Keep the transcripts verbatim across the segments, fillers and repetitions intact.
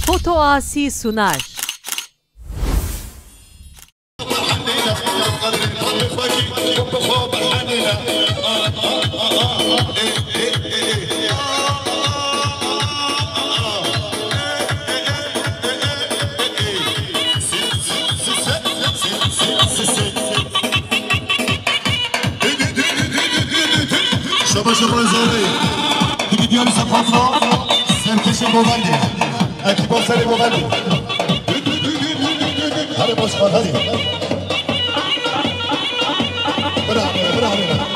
Foto Asi sunar. Şabaş şabaş zarê. Digi diyarî sefasra serkêşê govendê. Ekîba serê govendê. Hadi baş var, hadi. Bravo, bravo.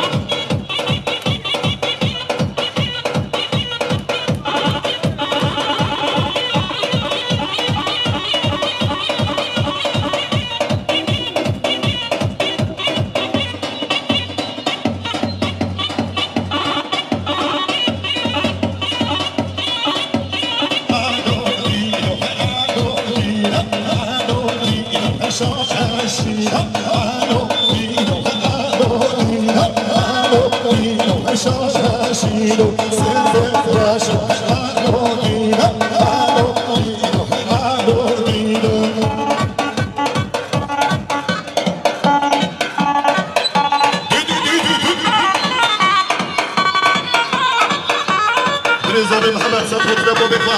Birêzanê Mihemed Sefo tine bo bêxwe.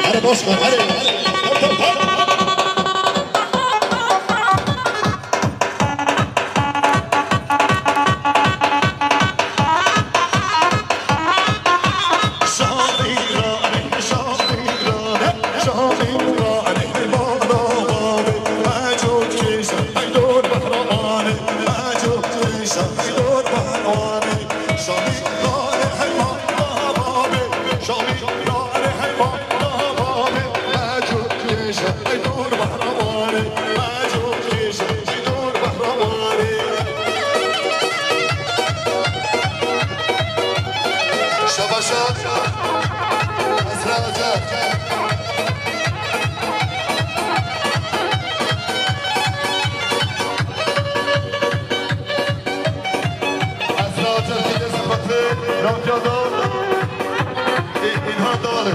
Here baş ver, here. Şabaşa. Esra Acar. Esra Acar, ki dest xwe, Ramkiya da, e, Înhan Dal.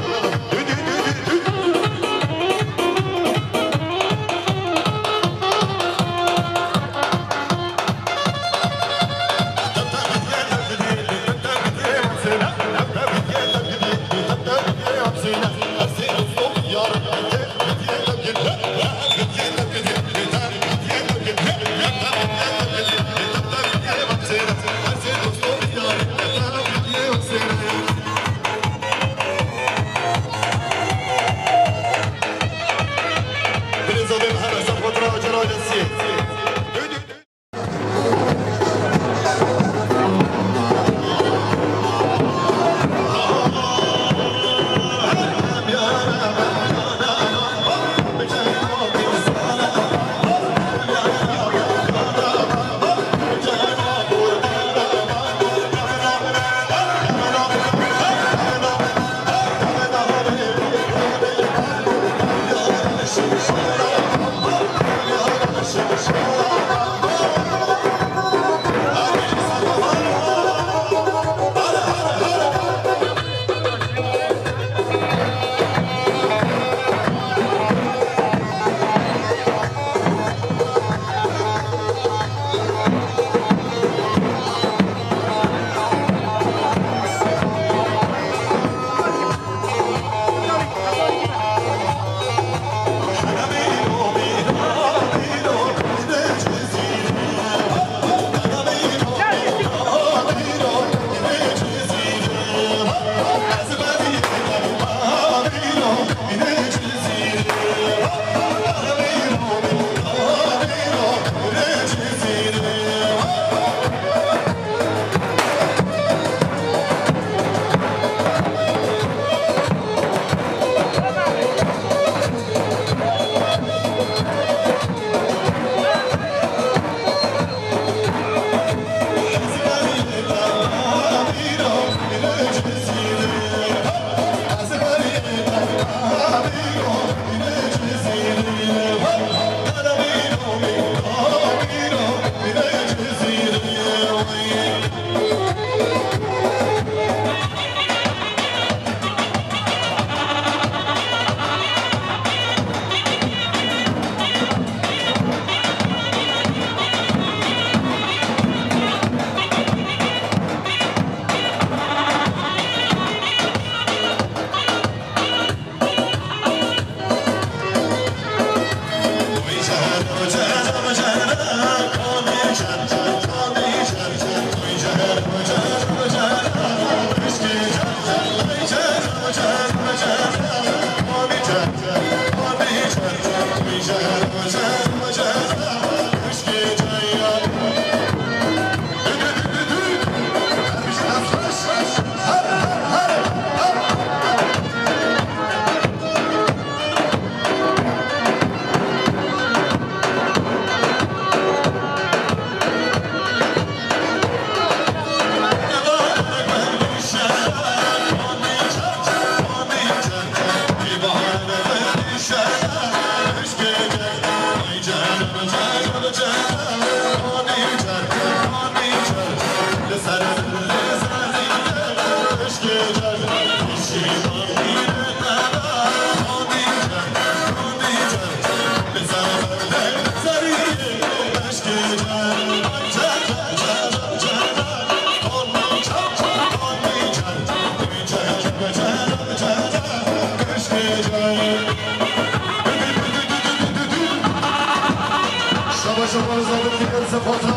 Şabaş şabaş zabit dikin, Sefatra,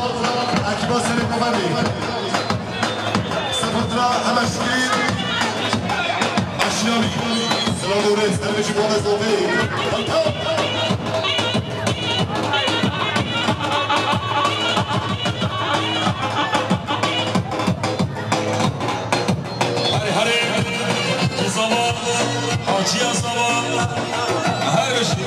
Akiba Selim Efendi. Sefatra, hemen şükür. Aşinavi. Selam oraya, selam için bana zaten. Herê herê, Zava, Haciya Zava, her şey.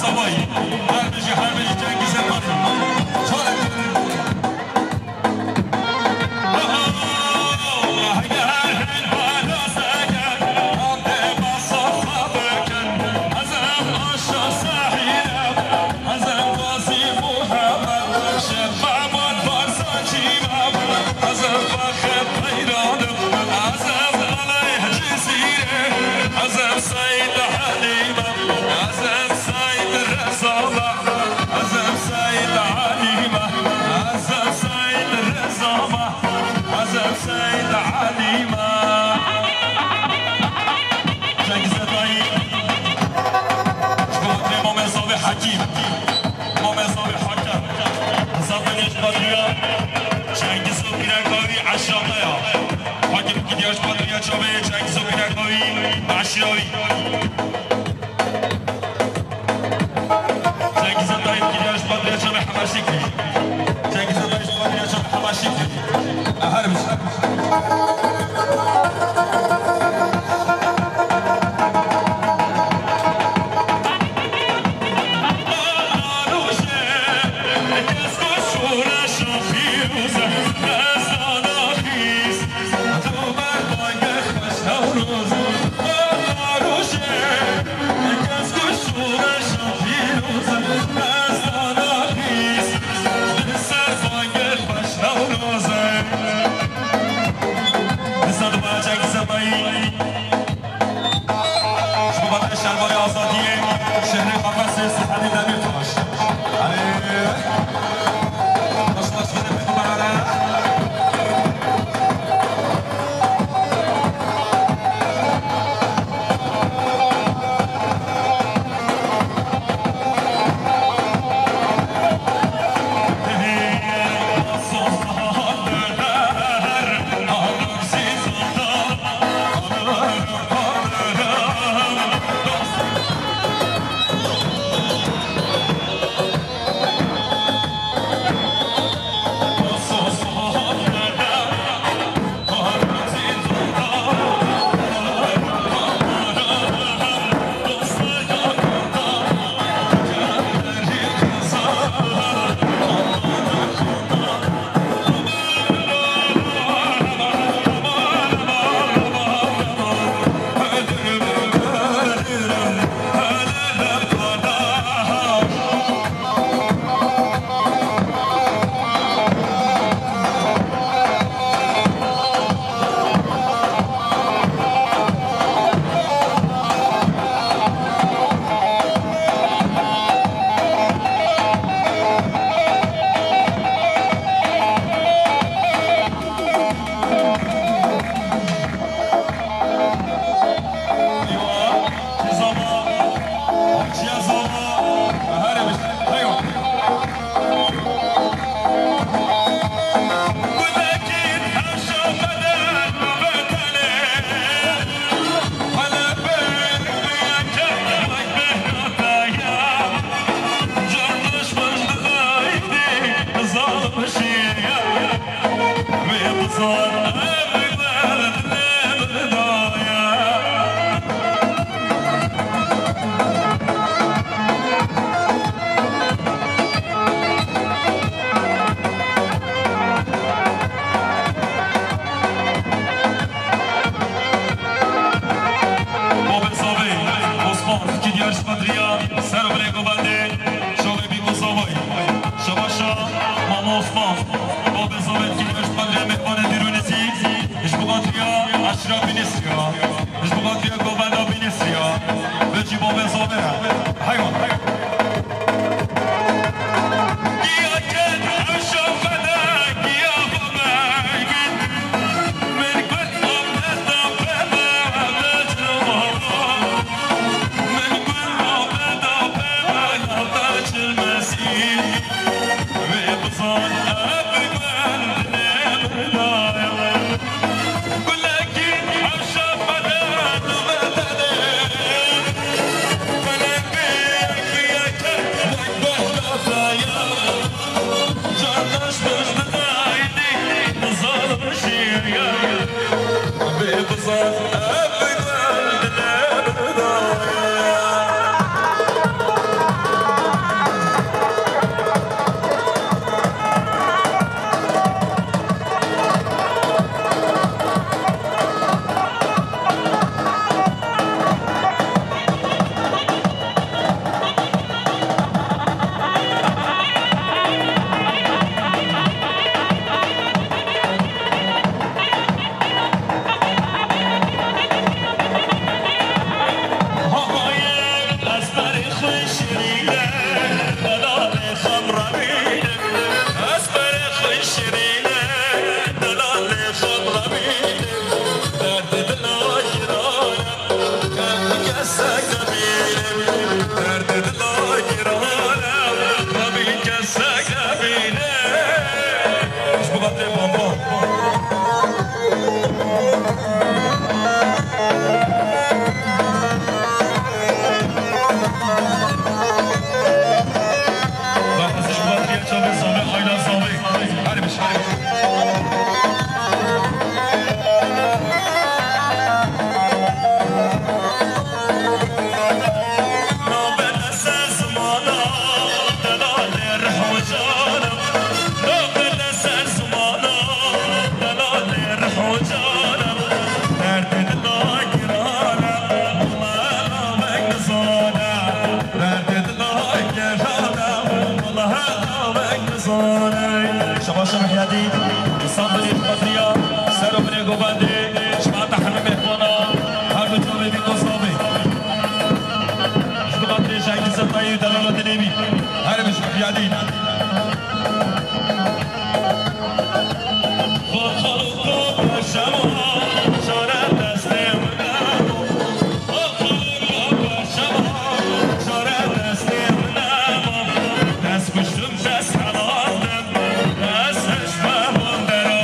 Her bijî, her bijî Cengîz Zetayî. Çolek. Ez ev Seyîd Elî me. Cengiz Zetayî. Ji bo xatirê Mamê Zavê Hekîm. Mamê Zavê Hakem. Hesab bidin ji xatirê Cengiz û pîreka wî eşreta ya. Hakim gidiya ji xatirê çavê Cengiz û pîreka wî, eşîra wî. Cengiz Zetayî gidiya ji xatirê çavê Hema Şikrî. Cengiz Zetayî ji xatirê çavê Hema Şikrî. Her bijî. Şobatê şervanê azadiyê şehrê Qafesê Sihedî Demîrtaş. Erê, baş baş gidin pêxemberane. Babê Zavê Osman, Fikî Diyar ji Bedriya, ser û birê govendê, şovê bî ku zavayî. Şebaşa Mama Osman, babê Zavê Fikî Diyar ji Bedriya, mêvanê dûr û nizîk, ji bo xatirî ya eşîra Bînîsriya. Ji bo xatirî ya govenda Bînîsriya. Vê jî babê Zavê re. Heywan. Şirîne, delalê xemremîne, ez berê xwe şirîne, delalê xemremîne, derdê dila girane, kevî kesek nebîne, derdê dila girane, kevî kesek nebîne. Ji bo xatirê Bamban. Berxweziş Batriya çavê Zavê, Ayla Zavê. Her biş. Nabete ser zimana, delalê rih û canim. Nabete ser zimana, delalê rih û canim. Derdê dila girane, wela navek nizane. Derdê dila girane, wela navek nizane. Şabaş Mihyedîn, Sandinî Xatriya, ser û binê govendê, ji hata hemî mêhmana, her du çavê bî ku zavê. Ji xatirê Cengîz Zetayî û delala dilê wî. Her biş Mihyedîn. Dest kuştum, dest helandim, dest hişme bandera.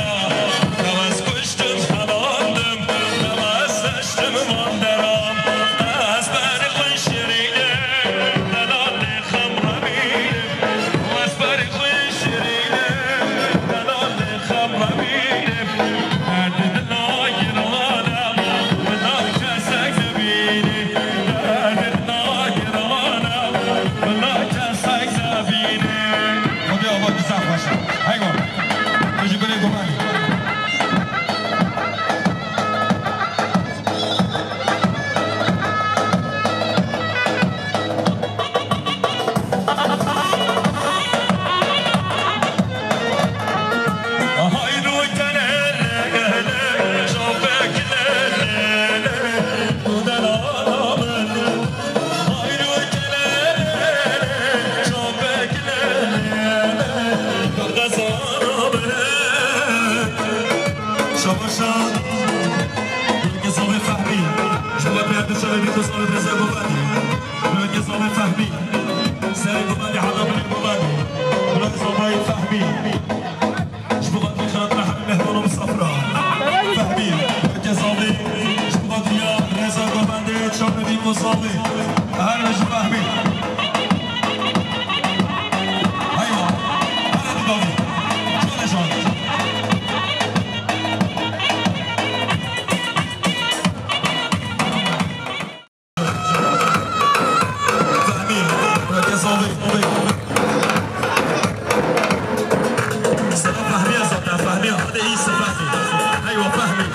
Dewez kuştum, helandim, dewez hiştim bandera. Ez berê xwe şirîne, delalê xemremîne. Ez berê xwe şirîne, delalê xemremîne. Derdê dila girane, bila kesek nebîne. Derdê dila girane, bila kesek nebîne. Xwedê ava tu ser xweş e. Heywan. Tu ji binê gumanî. Şabaşa. Gulekê Zavê Fehmî. Ji bo diya du çavê bî ku Zavê Reza Govendî. Gulekê Zavê Fehmî. Serê Govendî heta binê Govendî. Gulekê Zavê Fehmî. Ji bo xatirê xelatna hemî mehman û misafira. Fehmî. Gulekê Zavê. Ji bo xatiriya Reza Govendê çavê bî ku Zavê. Her ji Fehmî. Heywa. Her di Zavê. Şöyle şöyle. Fehmî, Fehmî, Zavê. Sera Fehmî ya zaten, Fehmî ya. Hadi iyisi Fehmî. Eywa Fehmî.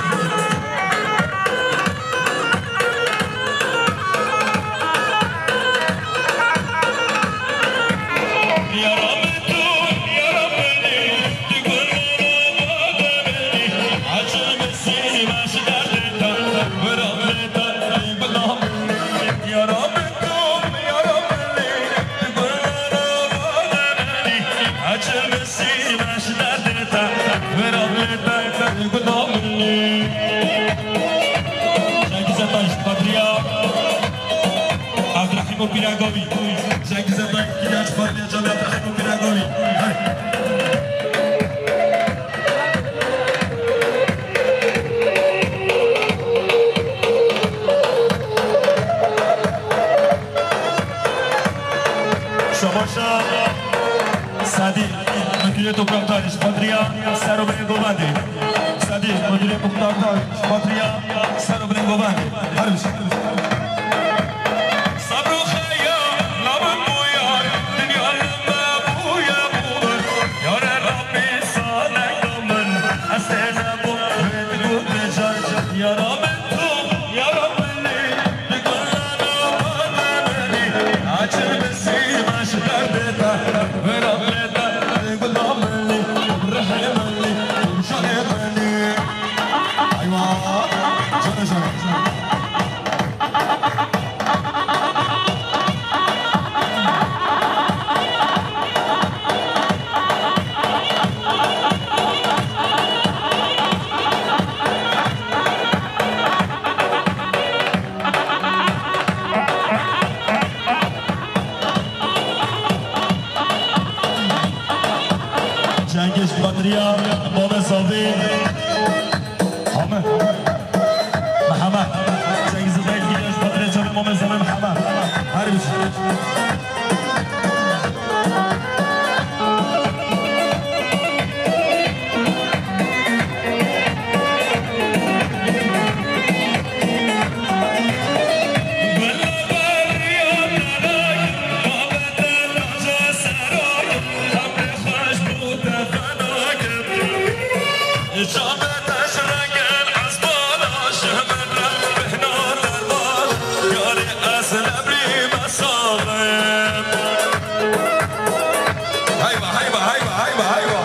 Şengî Zetaş, Badriya. Abdurrahîm û Pîragavî. Şengî Zetaş, Pîraç Badriya, Canê Abdurrahîm û Pîragavî. Hey. Şabaşa Sadî, Müdürê Toprakdarî, Badriya, Serobeyê Govendê. Sadî, Müdürê Muxtardarî, Badriya, Serobeyê Govendê. Her biş. Sabr û xeya, labin bûya, dinya leme bûye bûber. Yare Rabbî sanek da min, ez tê nebûm, wê digot becar. Yara min tu, yara min nî, di gulana bademê nî. Açil bi sîme ji derdê te, wêra lê te, di gula min nî. Rihê min nî, janê min nî. Eywa, jane, jane. Ya Mame Sabî. Hame. Meheme. Çek zidayt gidiyor. Patrê çavê Mame Sabî Meheme. Her bir şey. Hayba, hayba, hayba, hayba, hayba.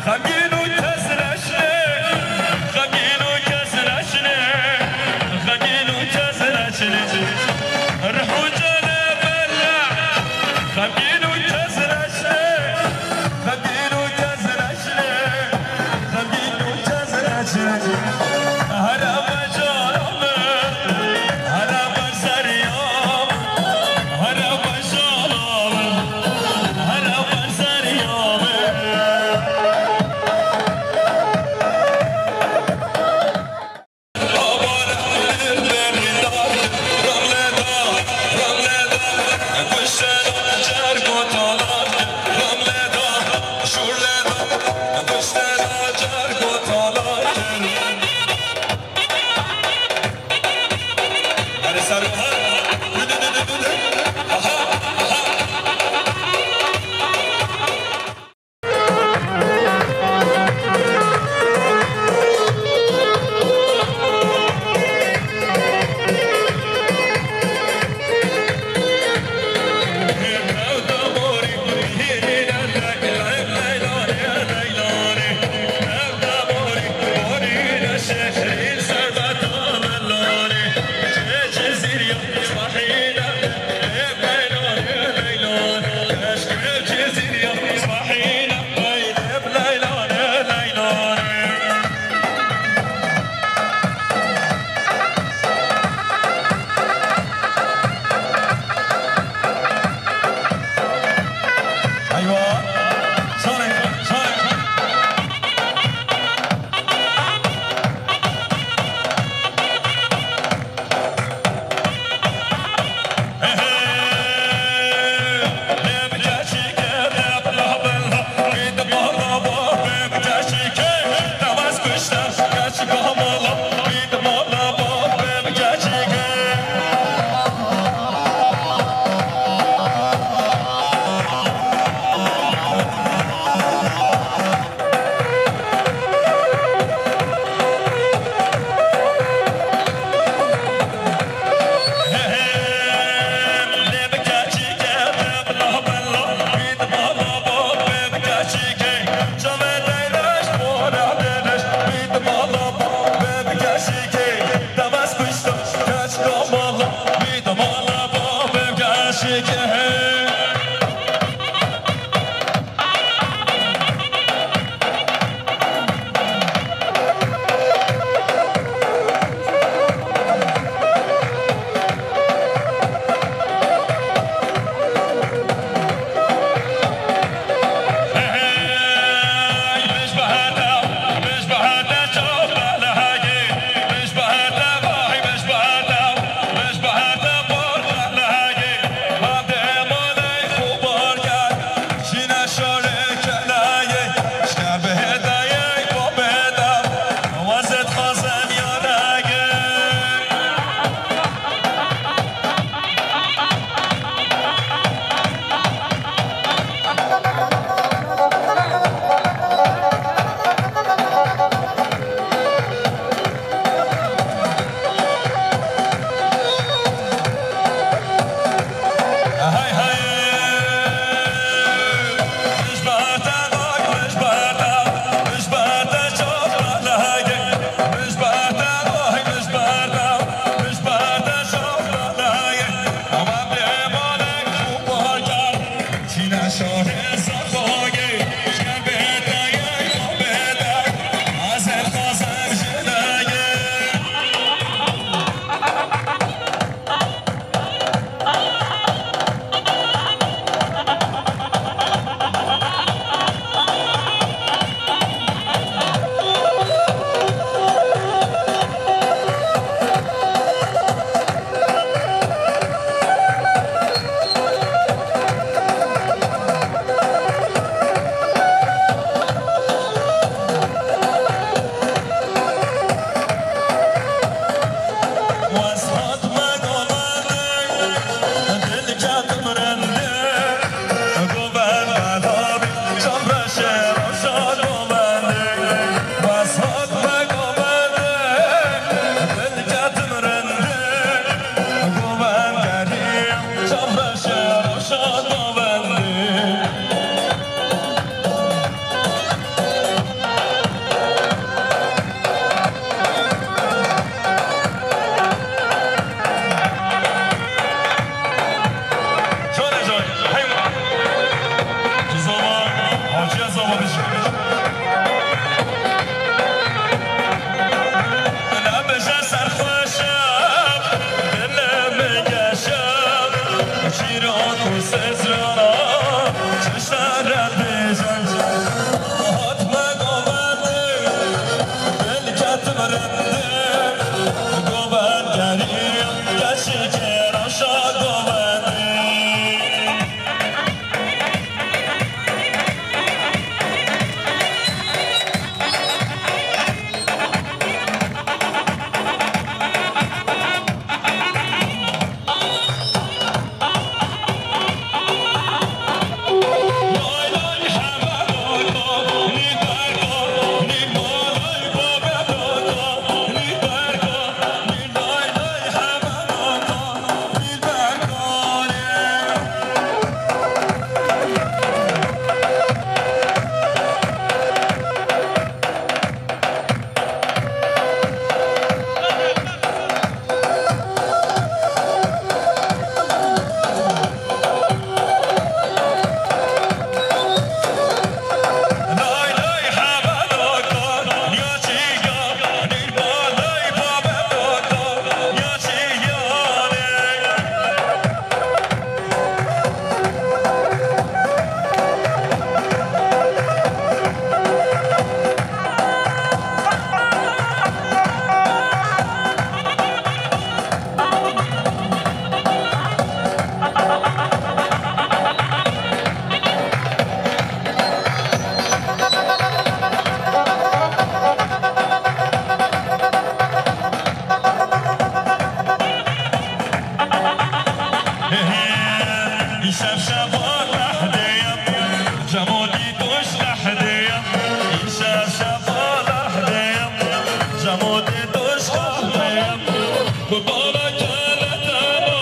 Xemgîn û kes reşnê, xemgîn û kes reşnê, xemgîn û kes reşnê. Rih û canê bela, xemgîn û kes reşnê, xemgîn û kes reşnê, xemgîn û kes reşnê. Here bejara min, here berzeriya min, here bejara min. Îşev şeva mehdê ye, Cemo dî doş mehdê ye. Îşev şeva mehdê ye, Cemo dî doş mehdê ye. Kurbana kele teno,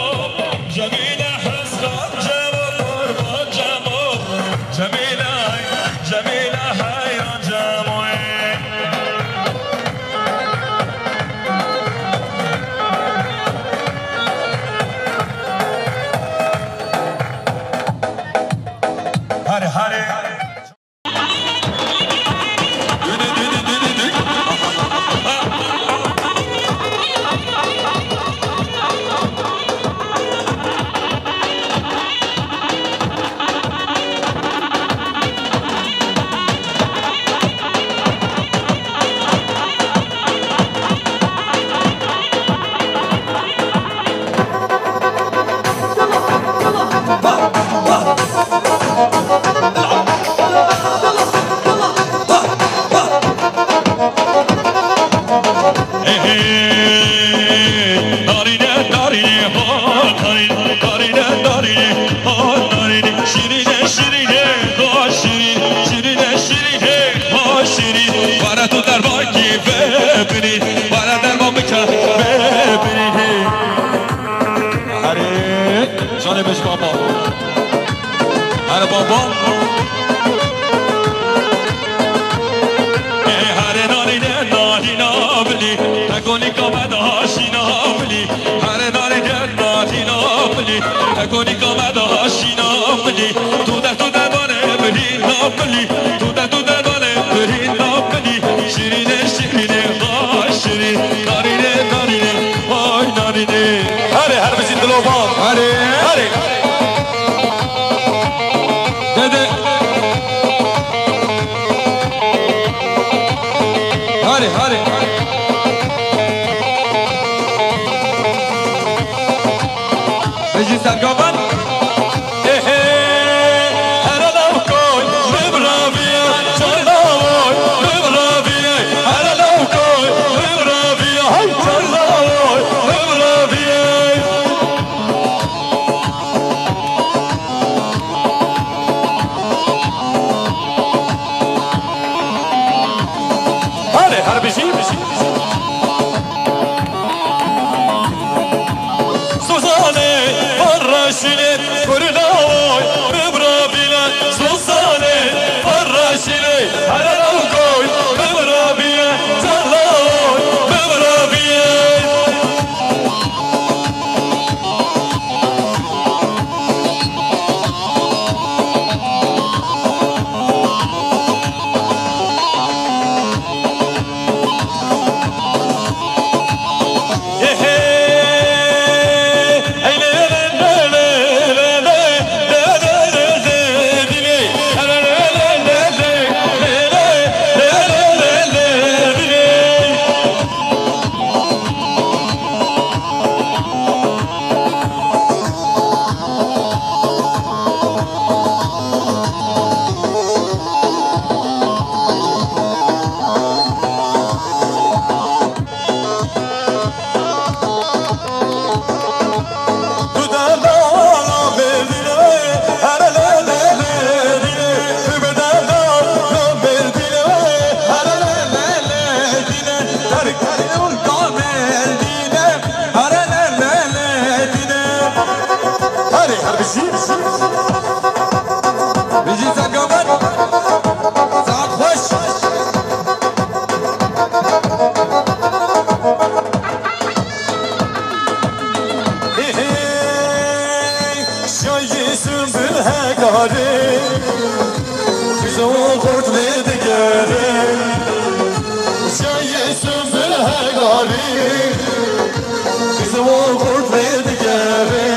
Cemîle hesran Cemo, kurban Cemo. Cemîle, Cemîle heyran Cemoyê. Hare, hare. Narîne, narîne, ha, narîne, narîne, narîne, ha, narîne. Şîrîne, şîrîne, ha, şîrîn, şîrîne, şîrîne, ha, şîrîn. Were tu derbakî vebirî, were derman bike vebirî. Erê, canê min ji baba. Erê baba. Ê, herê narîne, narîna bilî, tekonîka me daha şîna bilî. Herê narîne, narîna bilî, tekonîka me daha şîna bilî. Tu de, tu de bane birîna bilî, tu de, tu de bane birîna bilî. Şîrîne, şîrîne, ha şîrîn. Narîne, narîne, ay narîne. Herê, her bijî dilovan. Herê. Herê. Dede. Hare, hare. Bijî sergavan. Ehe, here law koy, vê biravî. Sembel hegarî, kizim û xurt lê digere.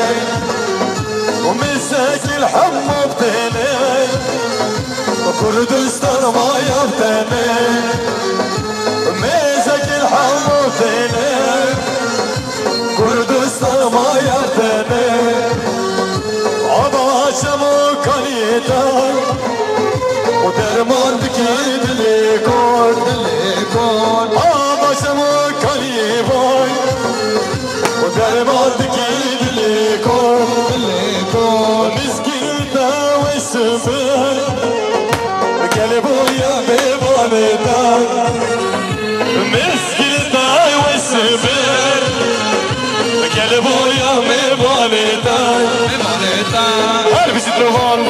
Û mêzekî li hemû bi tenê, Kurdistan maya bi tenê. Mêzekî li hemû bi tenê, Kurdistan maya bi tenê. Ava çem û kanî te û derman dikî dilê kor. Dilê kor. Ava çem û kanî vay û derman dikî dilê kor. Dilê kor. Mizgîn te wê sibir, gelê boya mêvanê te. Mizgîn te wê sibir, gelê boya mêvanê te. Mêvanê te. Her bijî mirovan.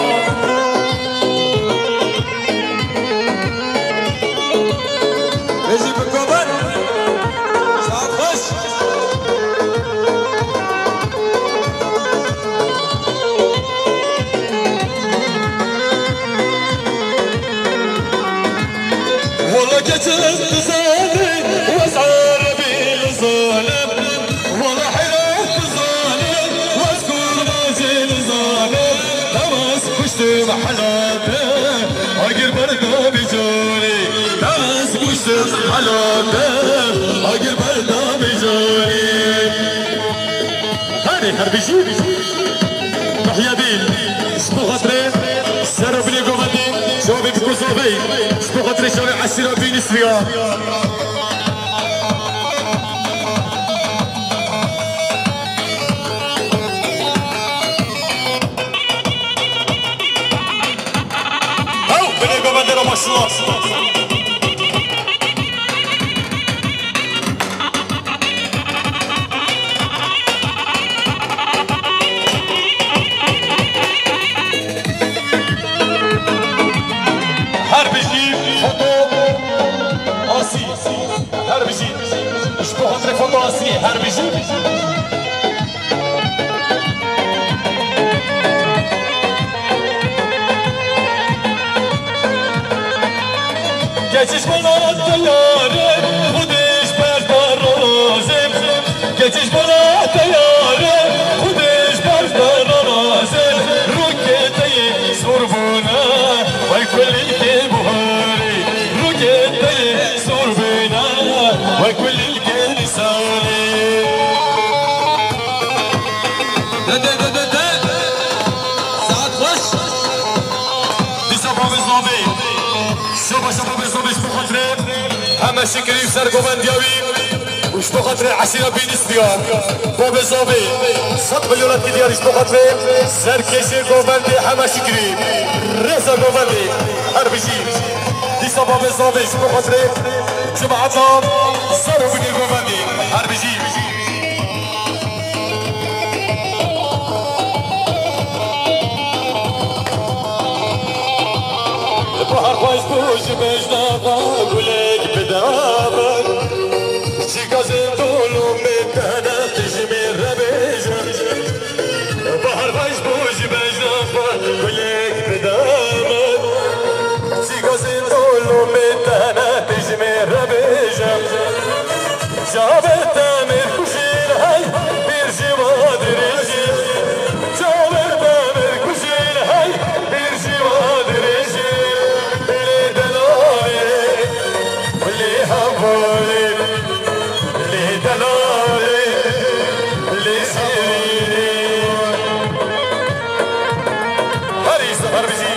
Bêjî bi govan. Saet xweş. Wala keçik dizane, wez erebî li zalim. Wala heyret dizane, wez kurbazê dizane. Tewez kuştim helate, agir berda bi carî. Tewez kuştim helate, agir berda bi carî. Hadi her bijî. Mihyedîn, ji bo xatirê Serokê Govendî, çavê bi kozavê, ji bo xatirê çavê Esîra Bînisriya. Ew, binê govendê re maşallah. Her bijî foto asî. Her bijî. Ji bo xatirê foto asî. Her bijî. Keçiş bana teyare, xudiş berda razê. Keçiş bana teyare, xudiş berda razê. Rûkê te yê sor bûne, wey kulîlkê buharê. Rûkê te yê sor bûne, wey kulîlkê nîsanê. De, de, de, de, de. Saet xweş. Dîsa babê Zobê. Şoba şoba babê Zobê ji bo xatirê heme şikrî ser govendiya wî û ji bo xatirê eşîra Bînîs diyar. Babê Zobê. Sed milyonet diyar ji bo xatirê serkêşê govendê heme şikrî. Rêza govendê. Her bijî. Dîsa babê Zobê ji bo xatirê cemaeta Zobê govendê. Her bijî. Bahar xweş bû ji bejna xwe gulek bide min. Çîka zindon û min tene tijmê re bêjin. Bahar xweş bû ji bejna xwe gulek bide min. Çîka zindon û min tene tijmê re bêjin. Çavê te mêrkujîn hey, bîr ji wa dirêjî. Çavê te mêrkujîn hey, bîr ji wa dirêjî. Lê delalê, lê hevalê, lê delalê, lê şîrînê. Her îşte, her bijî.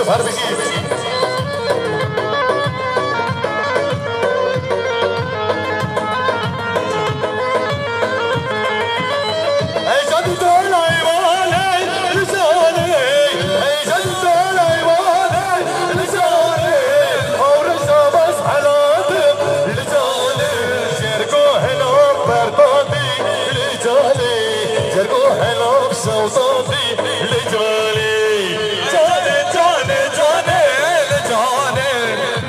Her bijî. Ey can dor eyvanê, li canê. Ey can dor eyvanê, li canê. Ew rêja bes helatim, li canê. Şêrgo helo berdandî, li canê. Şêrgo helo şewzandî, li canê. Canê, canê, canê, li canê.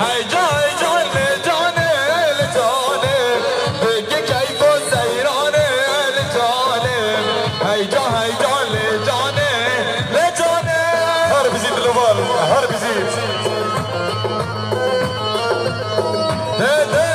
Hey can, hey can, li canê, li canê. Bêkê keyf û seyranê, li canê. Hey can, hey can, li canê, li canê. Her bijî dilovan, her bijî. De, de.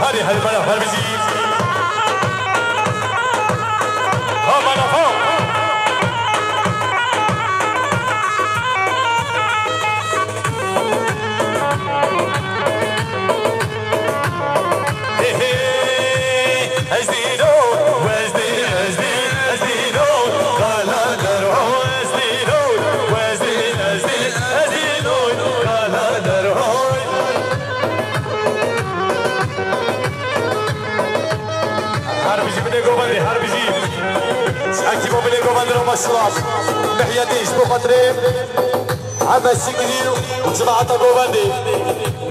Hadi, hadi, bana, hadi bizi. Ha, bana, ha. Her bijî bidê govendê, her bijî. Ekîba bidê govendê, Roma Şilak. Mihyedîn ji bo xatirê Heme Şikrî û cemaeta govendê.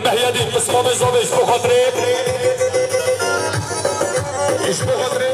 Mihyedîn, pismamê zavê ji bo xatirê. Ji bo xatirê.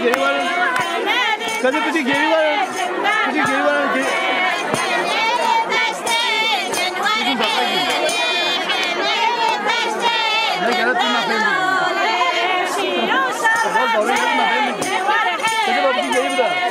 Geri verin. Kadir, bir geri verin. Bir geri verin. Geri. Ya, gel, atma, ben de. Kadir, bir geri ver.